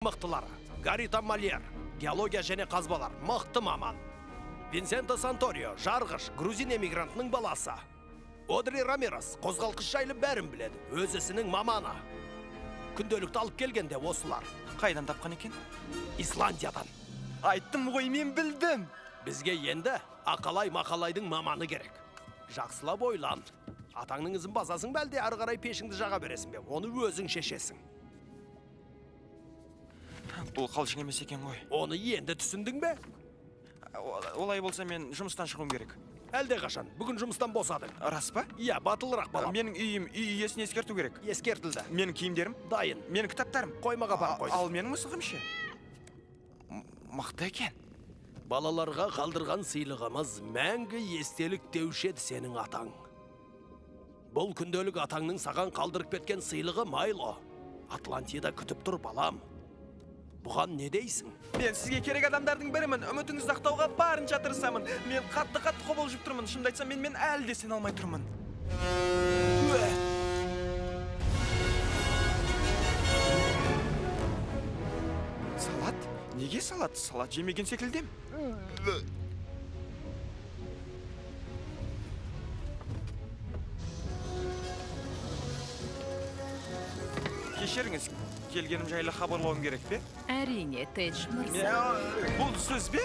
Мықтылары: Гарита Мальер, геология және қазбалар, мықты маман. Винсенто Санторио, жарғыш, грузин эмигрантының баласы. Одри Рамирес, қозғалтқыш жайлы бәрін біледі, өз ісінің маманы. Күнделікті алып келгенде осылар. Қайдан тапқан екен? Исландиядан. Айттым ғой, мен білдім. Бізге енді ақалай мақалайдың маманы керек. Жақсылап ойлан. Атаңның ізін басасың ба, әлде ары қарай пешіңді жаға бересің бе? Оны өзің шешесің. Бұл қалжың емес екен ғой. Оны енді түсіндің бе? Олай болса, мен жұмыстан шығуым керек. Әлде қашан, бүгін жұмыстан босадың. Рас па? Иә, батылырақ балам. Менің үйім, үй иесіне ескерту керек. Ескертілді. Менің киімдерім? Дайын. Менің кітаптарым? Қоймаға апарып қойдым. Ал менің мысығым ше? Мықты екен. Балаларға қалдырған сыйлығымыз мәңгі естелік деуші еді сенің атаң. Бұл күнделік атаңның саған қалдырып кеткен сыйлығы, Майло. Атлантида күтіп тұр, балам. Бұған не дейсің? Мен сізге керек адамдардың бірімін. Үмітіңізді ақтауға барынша тырысамын. Мен қатты-қатты қобалжып тұрмын. Шынымды айтсам, мен әлі де сене алмай тұрмын. Салат? Неге салат? Салат жемеген секілдім. Кешіріңіз, келгенім жайлы хабарлауым керек пе? Әрине, Тедж мырза. Бұл сөз бе?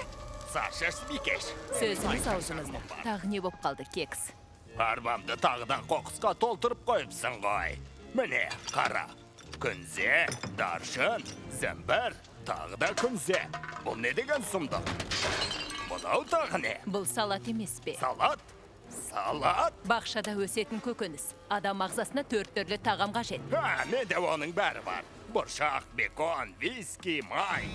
Саша Смикеш. Сөзіңіз аузыңызда. Тағы не боп қалды, Кекс? Арбамды тағы да қоқысқа толтырып қойыпсың ғой. Міне, қара. Күнзе, даршын, зімбір, тағы да күнзе. Бұл не деген сұмдық? Мынау тағы не? Бұл салат емес пе? Салат? Салат? Бақшада өсетін көкөніс. Адам ағзасына 4 түрлі тағам қажет. Менде оның бәрі бар. Бұршақ, бекон, виски, май.